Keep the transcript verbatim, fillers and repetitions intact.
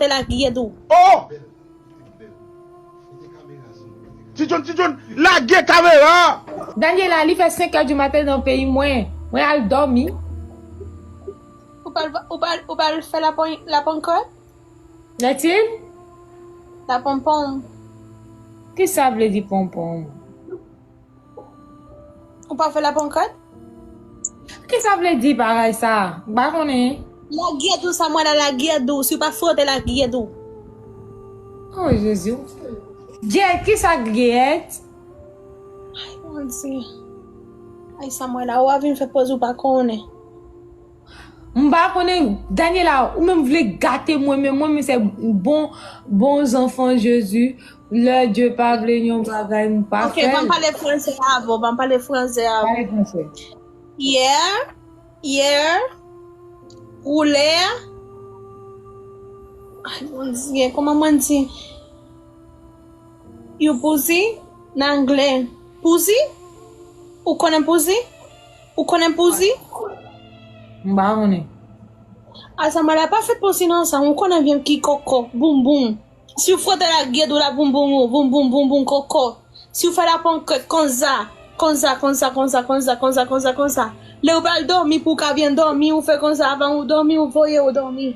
frote lagyèd ou. Oh! Ti John, Ti John, lage kamera! Daniela, li fè senk è di maten nan peyi mwen. Mwen al dòmi. Ou pral, ou pral, ou pral fè la, pon- la pankòt? Netil? La ponpon. Ki sa vle di ponpon? Ou pa fè la pankòt? Ki sa vle di bagay sa? M pa konnen. Lagyèd ou sa mwen la lagyèd ou. Si w pa frote lagyèd ou. Oh, Jezi. Gyèt, ki sa gyèt? Ay, Bondye. Ay, sa mwen la. Ou a vin fè poz ou pa konnen. M pa konnen, Daniela, ou menm vle gate mwen, men mwen, men se bon, bon zanfan Jezi. Lè Dye pa vle yon bagay, m pa Ok, fè ban l. Pale franse avè w, ban pale franse avè w. Pale franse. Yè, yè, koulè. Ay, Bondye, kòman mwen di? You pussy, nan anglè. Pussy? Ou konnen pussy? Ou konnen pussy? M pa konnen. Asanble la pa fè pussy nan sa, ou konnen byen ki koko, boum boum. Si w frote lagyèd ou la boum boum ou, boum boum boum boum koko. Si w fè la pankòt konsa, konsa, konsa, konsa, konsa, konsa, konsa, konsa. Lè ou pral dòmi pou w ka byen dòmi, ou fè konsa avan ou dòmi, ou voye ou dòmi.